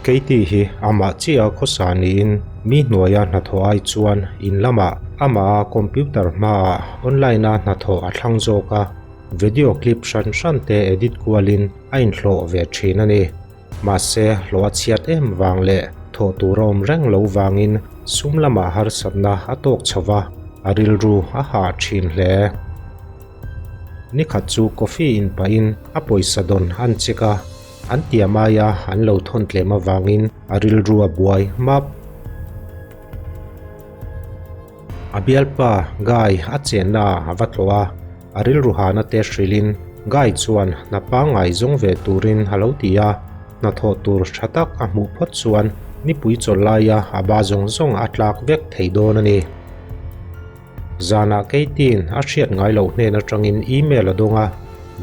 Katie hi amah chiah a khawsa niin mi hnuaia hnathawh ai chuan in lamah amaha computer hmaah online a hnathawh a thlang zawk a, video clip hran hran te edit kualin a inhlawh ve thin a ni. Mahse hlawh a chhiat em vang leh thawh tur a awm reng lo vangin sum lamah harsatna a tawk chho va, a rilru a hah thin hle. Nikhat chu coffee in pahin a pawisa dawn an check a, an tiam aia an lo thawn tlem avangin a rilru a buai map. A bialpa Guy a chenna a va tlawh a, a rilru hana te hrilhin Guy chuan hna pangngai zawng ve turin a lo ti a, hnathawh tur tha tak a hmuh phawt chuan nipui chawlh laia a ba zawng zawng a tlak vek thei dawn a ni. Zanah Katie-in a hriat ngai loh hnen atangin email a dawng a,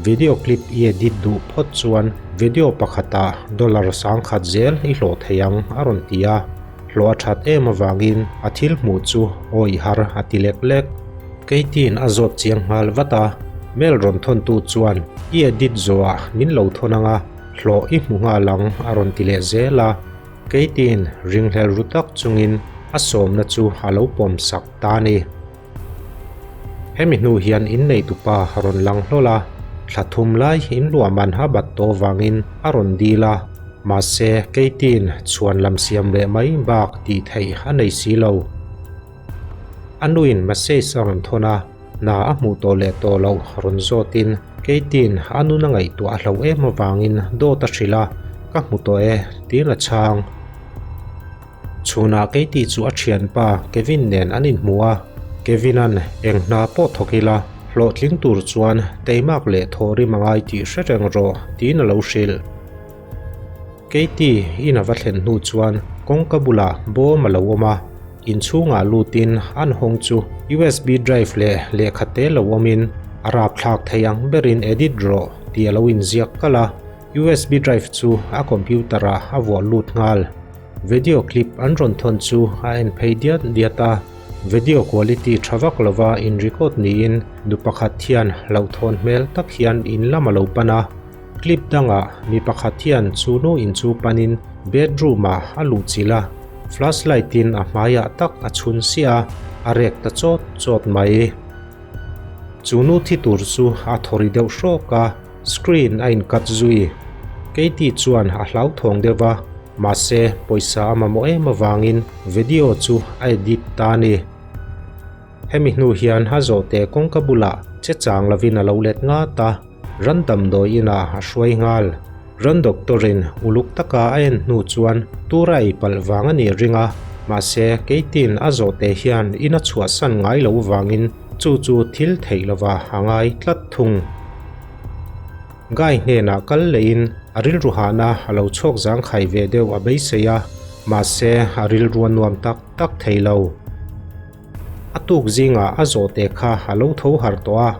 video clip i edit duh phawt chuan video pakhatah dollar 10,000 zel i hlawh thei ang a rawn ti a, hlawh a that em avangin a thil hmuh chu awih har a ti lek lek. Katie-in a zawt chiang nghal vat a, mail rawn thawntu chuan i edit zawhah min lo thawn ang a, hlawh i hmu nghal ang a rawn ti leh zel a. Katie-in ringhlel ru tak chungin a sawmna chu a lo pawm sak ta a ni. Hemi hnu hian inneitupa a rawn lang hlawl a, thla thum lai inluah man a bat tawh vangin a rawn dil a, mahse Katie-in chhuan lam siam leh mai bak tih theih a nei si lo. A nuin message a rawn thawn a, hna a hmuh tawh leh tawh loh rawn zawtin Katie-in a nun a ngaihtuah a hloh em avangin dawt a hrilh a, Ka hmu tawh e, tiin a chhang. Chhunah Katie chu a thianpa Kevin nen an inhmu a, Kevin-a'n eng hna pawh thawk ila, hlawhtling tur chuan teimak leh thawhrim a ngai tih hre reng rawh, tiin a lo hrilh. Katie in a va thlen hnu chuan kawngka bulah bawm a lo awm a, inchhungah lutin an hawng chu USB drive leh lehkha te lo awmin a rapthlak thei ang berin edit rawh tih a lo inziak kalh a, USB drive chu a computer ah a vuah lut nghal. Video clip an rawn thawn chu a en phei diat diat a, video quality tha vak lova in record niin nu pakhat hian hlauhthawn hmel tak hian in lam a lo pan a. Clip dangah mi pakhat hian chu nu in chu panin bedroom ah a luh chilh a, flashlight in a hmaiah tak a chhun siah a, a rek ta chawt chawt mai. Chu nu thi tur chu a thawri deuh hrawk a, screen a in cut zui. Katie chuan a hlauthawng deuh a, mahse pawisa a mamawh em avangin video chu a edit ta a ni. Hemi hnu hian a zawhte kawngka bulah che chang lovin a lo let ngat a. Ran damdawi inah a hruai nghal. Ran doctor-in uluk taka a en hnu chuan tur a ei palh vang a nih ring a, mahse Katie-in a zawhte hian in a chhuahsan ngai lo vangin chu chu thil theih lova a ngai tlat thung. Guy hnenah kal lehin a rilru hahna a lo chhuak zangkhai ve deuh a beisei a, mahse a rilru a nuam tak tak thei lo. A tuk zingah a zawhte kha a lo tho harh tawh a.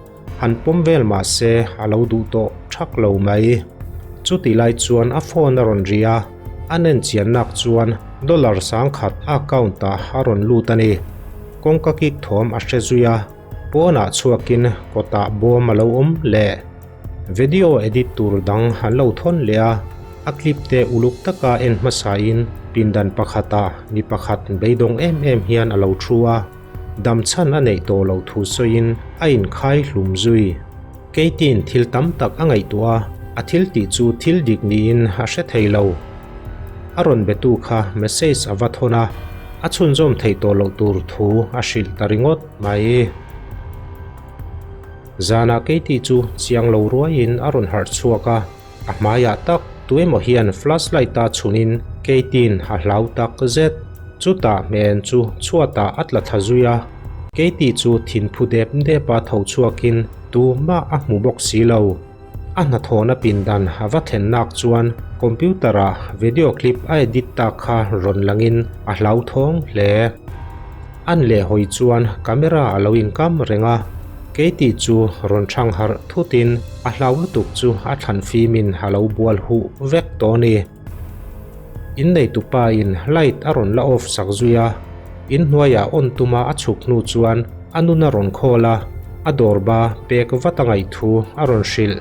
Han pawm vel mah se a lo duh tawh thak lo mai. Chutih lai chuan a phone a rawn ri a, a nen chiannak chuan dollar 10,000 a account ah a rawn lut a ni. Kawngka kik thawm a hre zui a, pawnah chhuakin kawtah bawm a lo awm leh. Video edit tur dang an lo thawn leh a, a clip te uluk taka en hmasain pindan pakhatah mi pakhat beidawng em em hian a lo thu a. Dam chhan a neih tawh loh thu sawiin a inkhai hlum zui. Katie-in thil tam tak a ngaihtuah a, a thil tih chu thil dik niin a hre thei lo. A rawn betu kha message a va thawn a, a chhunzawm theih tawh loh tur thu a hrilh ta ringawt mai. Zanah Katie chu chiang lo ruaiin a rawn harh chhuak a, a hmaiah tak tuemaw hian flashlight a chhunin Katie-in a hlau tak zet. Chutah hmel chu chhuatah a tla thla zui a, Katie chu thinphu dep dep a tho chhuakin tumah a hmu bawk si lo. A hnathawhna pindan a va thlen nak chuan computer ah video clip a edit tak kha rawn langin a hlauthawng hle. An leh hawi chuan camera a lo inkam reng a, Katie chu rawn thang harh thutin a hlau lutuk chu a thlan fimin a lo bual huh vek tawh a ni. Inneitupa in light a rawn la off sak zui a, inhnuaiah on tuma a chhuk hnu chuan a nun a rawn call a, a dawrba pek vat a ngaih thu a rawn hrilh.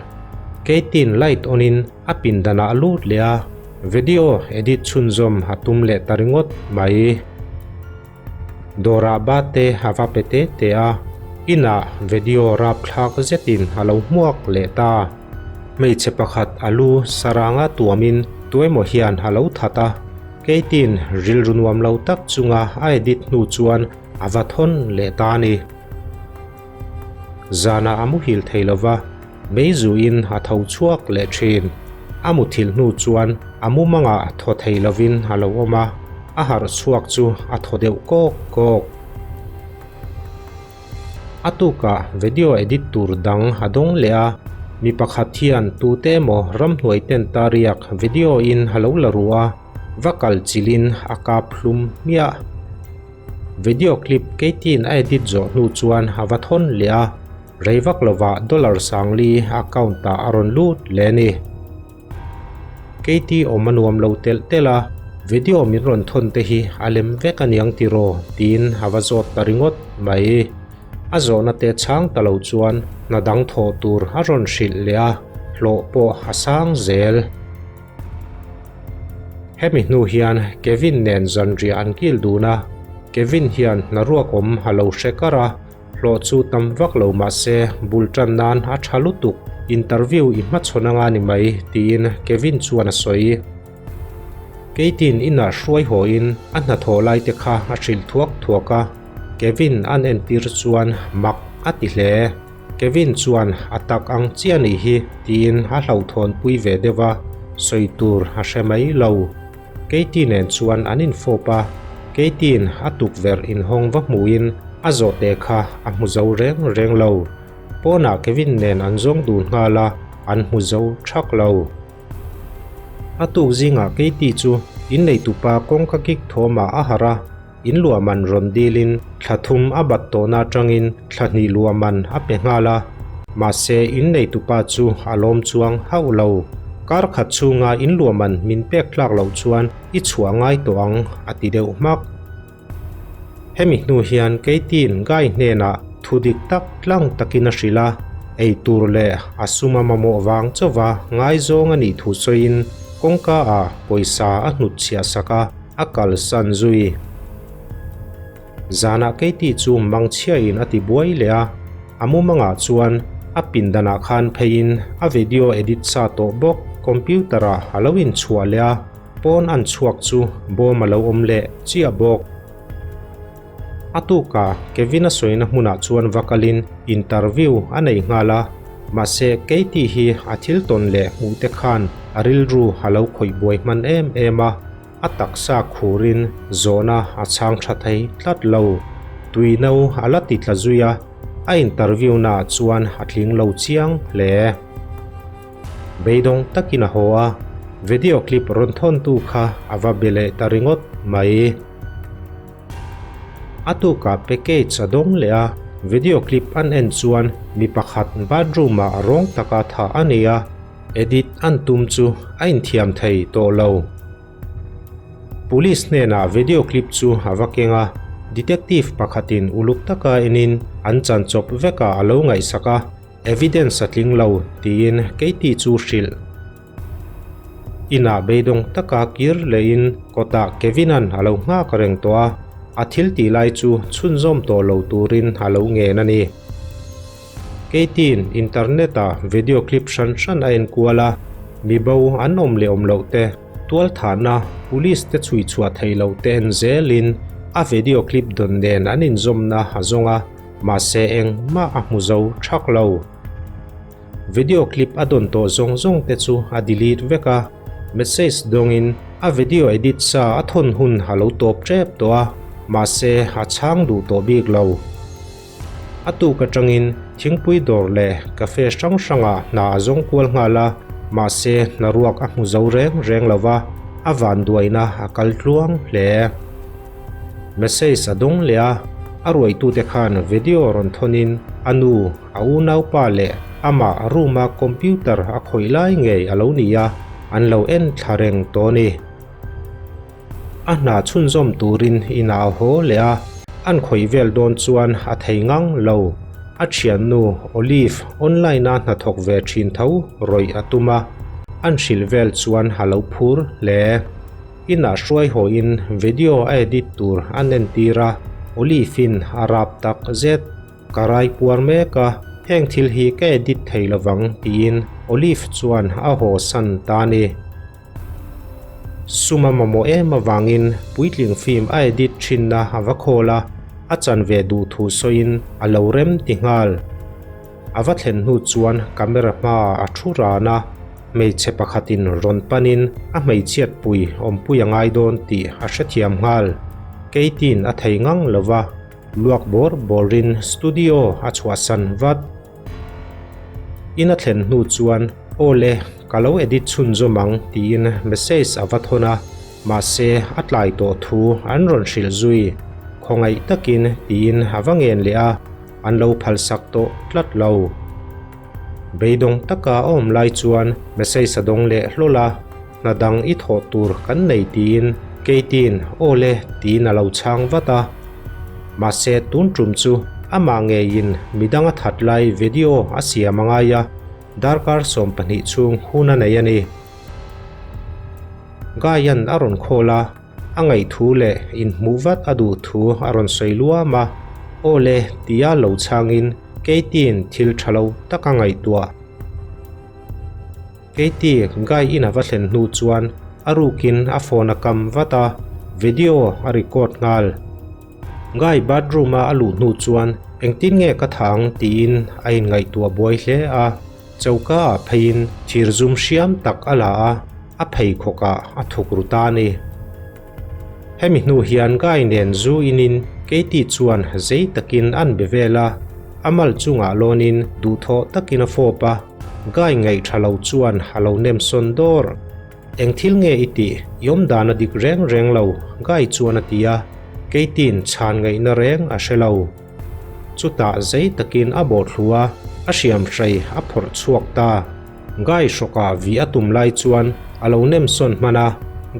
Katie-in light on in a pindanah a lut leh a. Video edit chhunzawm a tum leh ta ringawt mai. Dawrah bate a va pe te te a, inah video rapthlak zetin a lo hmuak leh ta. Hmeichhe pakhat a lu saranga tuamin tuemaw hian a lo that a, Keitin rilru nuam lo tak chunga a edit hnu chuan a va thawn leh ta a ni. Zanah a muhil thei lo va, mei zuin a tho chhuak leh thin. A muthilh hnu chuan a mumangah thaw thei lovin a lo awm a, a harh chhuak chu a thaw deuh kawk kawk. A tukah video edit tur dang a dawng leh a, mi pakhat hian tute emaw ramhnuai ten tariak video in a lo la ruh a, va kal chilhin a kap hlum hmiah. Video clip Katie-in a edit zawh hnu chuan a va thawn leh a, rei vak lovah dollar sangli account-ah a rawn lut leh a ni. Katie awm a nuam lo telh telh a, video min rawn thawn te hi a lem vek aniang tiraw tiin a va zawt ta ringawt mai. A zawhna te chhang ta lo chuan hna dang thawh tur a rawn hrilh leh a, hlawh pawh a sang zel. Hemi hnu hian Kevin nen zanriah an kil dun a, Kevin hian hna ruak awm a lo hre kar a, hlawh chu tam vak lo mah se bul tan nan a tha lutuk, interview i hmachhawn anga ni mai tiin Kevin chuan a sawi. Keitin inah hruai hawiin a hnathawh lai te kha a hrilh thuak thuak a, Kevin an entir chuan mak a ti hle. Kevin chuan a tak ang chiah nih hi tiin a hlauhthawnpui ve deuh a, sawi tur a hre mai lo. Katie nen chuan an infawp a, Katie-in a tukverh inhawng va hmuhin a zawhte kha a hmu zo reng reng lo. Pawnah Kevin nen an zawng dun nghal a, an hmu zo thak lo. A tuk zingah Katie chu inneitupa kawngka kik thawmah a harh a, In luahman rawn dilin thla thum a bat tawhna atangin thla hnih luahman a pe nghal a, mahse in neitupa chu a lawm chuang hauh lo. Kar khat chhunga in luahman min pek tlak loh chuan i chhuah ngai tawh ang a ti deuh hmak. Hemi hnu hian Katie-in Guy hnenah thu dik tak tlang takin a hrilh a, ei tur leh a sum a mamawh vang chauva ngaizawng a nih thu sawiin kawngka ah pawisa a hnutchhiah sak a. A kalsan zui. Zanah Katie chu mangchhiain a ti buai leh a, a mumangah chuan a pindanah khan pheiin a video edit sa tawh bawk computer-ah a lo inchhuah leh a, pawn an chhuak chu bawm a lo awm leh chiah bawk. A tukah Kevin-a sawina hmunah chuan va kalin interview a nei nghal a, mahse Katie hi a thil tawn leh hmuh te khan a rilru a lo khawih buai hman em em a, A taksa khurin zawhna a chhang tha thei tlat lo. Tuino a la ti tla zui a, a interview naah chuan a tling lo chiang hle. Beidawng takin a haw a, video clip rawn thawntu kha a va be leh ta ringawt mai. A tukah package a dawng leh a, video clip an en chuan mi pakhat bathroom ah rawng taka thah a ni a, Edit an tum chu a inthiam thei tawh lo. Police hnenah video clip chu a va keng a, detective pakhatin uluk taka enin an chan chawp vekah a lo ngaihsak a, evidence a tling lo tiin Katie chu hrilh. Inah beidawng taka kir lehin kawtah Kevin-a'n a lo nghak reng tawh a, a thil tih lai chu chhunzawm tawh lo turin a lo ngen a ni. Katie-in internet-ah video clip hran hran a enkual a, mi bo an awm leh awm loh te, tualthahna, police te chhui chhuah theih loh te en zelin a video clip dawn nen an inzawmna a zawng a, mahse engmah a hmu zo thak lo. Video clip a dawn tawh zawng zawng te chu a delete vek a, message dawngin a video edit sa a thawn hun a lo tawp tep tawh a, mahse a chhang duh tawh bik lo. A tuk atangin thingpui dawr leh cafe hrang hrangah hna a zawng kual nghal a, mahse hna ruak a hmu zo reng reng lo va, a vanduaina a kal tluang hle. Message a dawng leh a, a ruaitute khan video rawn thawnin a nu, a unaupa leh amah room-a computer a khawih lai ngei a lo ni a, an lo en thla reng tawh a ni. A hna chhunzawm turin inah a haw leh a, an khawih vel dawn chuan a thei ngang lo. A thiannu Olive online-a hnathawk ve thin tho rawih a tum a. An hrilh vel chuan a lo phur hle. Inah hruai hawiin video a edit tur an entir a, Olive-in a rap tak zet. Ka rai puar mek a, heng thil hi ka edit thei lovang tiin Olive chuan a haw san ta a ni. Sum a mamawh em avangin puitling film a edit thinna a va khawl a, a chan ve duh thu sawiin a lo rem ti nghal. A va thlen hnu chuan camera hmaah a thu ran a, hmeichhe pakhatin rawn panin a hmeichhiatpui awmpui a ngai dawn tih a hrethiam nghal. Katie-in a thei ngang lo va, luak bawr bawrin studio a chhuahsan vat. In a thlen hnu chuan, Aw le, ka lo edit chhunzawm ang tiin message a va thawn a, mahse a tlai tawh thu an rawn hrilh zui. Khawngaih takin tiin a va ngen leh a, an lo phalsak tawh tlat lo. Beidawng taka a awm lai chuan message a dawng leh hlawl a, hna dang i thawh tur kan nei tiin Katie-in aw le tiin a lo chhang vat a. Mahse tun tum chu amah ngeiin midang a that lai video a siam a ngai a, darkar 12 chhung hun a nei a ni. Guy-a'n a rawn call a. A ngaihthu leh inhmuh vat a duh thu a rawn sawi luam a, Aw le tia lo chhangin Katie-in thil tha lo tak a ngaihtuah. Katie Guy in a va thlen hnu chuan a rukin a phone a kam vat a, video a record nghal. Guy bathroom a a luh hnu chuan engtin nge ka tha ang tiin a inngaihtuah buai hle a. Choka ah pheiin thir zum hriam tak a la a, a pheikhawk ah a thuk ru ta a ni. Hemi hnu hian Guy nen zu inin Katie chuan zei takin an be vel a, a mal chungah lawnin duhthawh takin a fawp a, Guy ngaih tha lo chuan a lo nem sawn dawr. Eng thil nge i tih? I awmdan a dik reng reng lo, Guy chuan a ti a, Katie-in chhan ngaihna reng a hre lo. Chutah zei takin a bawhthlu a, a hriam hrei a phawrh chhuak ta. Guy hrawkah vih a tum lai chuan a lo nem sawn hman a,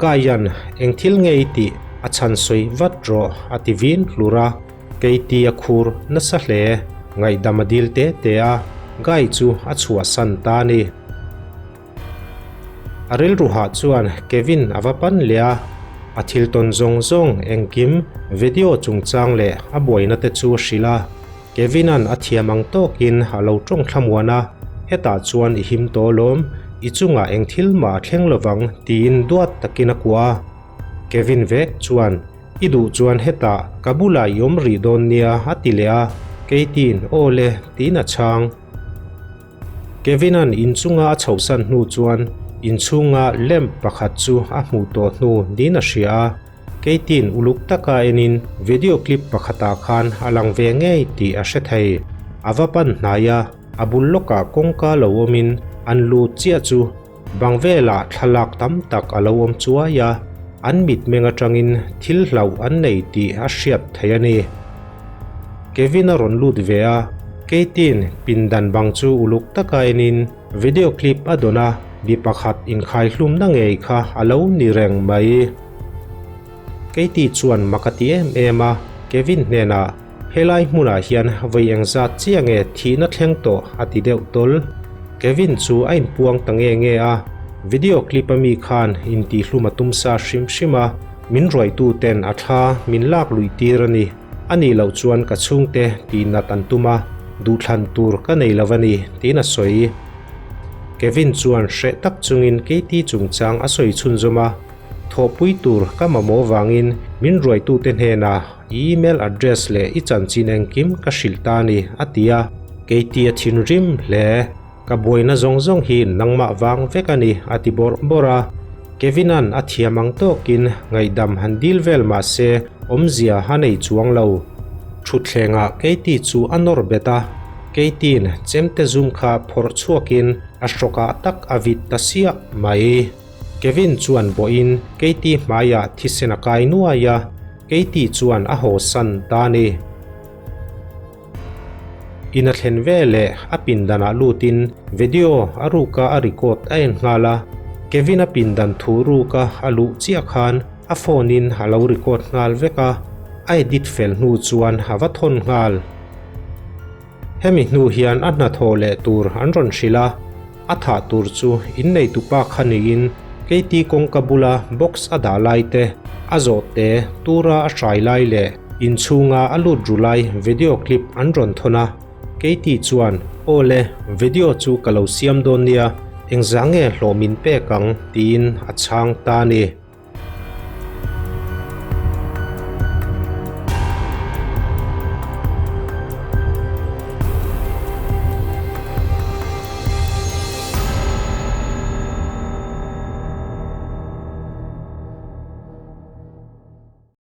Guy-a'n eng thil nge i tih a chhan sawi vat rawh a ti vin hlur a, Katie a khur nasa hle. Ngaihdam a dil te te a, Guy chu a chhuahsan ta a ni. A rilru hah chuan Kevin a va pan leh a, a thil tawn zawng zawng engkim video chungchang leh a buaina te chu a hrilh a. Kevin-a'n a thiam ang tawkin a lo tawng thlamuan a, hetah chuan i him tawh alawm, i chungah eng thil mah a thleng lovang tiin duat takin a kuah a. Kevin vek chuan, I duh chuan hetah ka bulah i awm rih dawn nia a ti leh a, Katie-in aw le tiin a chhang. Kevin-a'n inchunga a chhohsan hnu chuan inchhunga lamp pakhat chu a hmuh tawh hnu niin a hria a, Katie-in uluk taka enin video clip pakhatah khan a lang ve ngei tih a hre thei. A va pan hnai a, a bul lawkah kawngka lo awmin an lut chiah chu bang velah thlalak tam tak a lo awm chuai a, an mitmeng atangin thil hlauh an nei tih a hriat theih a ni. Kevin a rawn lut ve a, Katie-in pindan bang chu uluk taka enin video clip a dawn a, mi pakhat inkhaihlumna ngei kha a lo ni reng mai. Katie chuan mak a ti em em a, Kevin hnenah, Helai hmunah hian vawi engzat chiah nge thihna thleng tawh a ti deuh tawl. Kevin chu a inpuang ta nge nge a, video clip a mi khan intihhlum a tum sa hrim hrim a, Min ruaituten a thla min lak luih tir a ni. A nih loh chuan ka chhungte tihnat an tum a, duhthlan tur ka nei lo a ni, tiin a sawi. Kevin chuan hreh tak chungin Katie chungchang a sawi chhunzawm a, Thawhpui tur ka mamawh vangin min ruaitute hnenah i email address leh i chanchin engkim ka hrilh ta a ni, a ti a. Katie a thinrim hle. Ka buaina zawng zawng hi nangmah vang vek a ni, a ti bawrh bawrh a. Kevin-a'n a thiam ang tawkin ngaihdam han dil vel mah se awmzia a nei chuang lo. Thutthlengah Katie chu a nawr bet a, Katie-in chemte zum kha phawrh chhuakin a hrawkah tak a vit ta siah mai. Kevin chuan bawhin Katie hmaiah thisen a kai nuai a, Katie chuan a hawsan ta a ni. In a thlen ve leh a pindanah lutin video a ruka a record a en nghal a, Kevin a pindan thu ruka a luh chiah khan a phone in a lo record nghal vek a, a edit fel hnu chuan a va thawn nghal. Hemi hnu hian a hnathawh leh tur an rawn hrilh a. A thah tur chu inneitupa kha niin Katie kawngka bula box a dah lai te, a zawhte tura a hrai lai leh inchhunga a lut ru lai video clip an rawn thawn a. Katie chuan, Aw le, video chu ka lo siam dawn nia, engzah nge hlawh min pek ang? tiin a chhang ta a ni.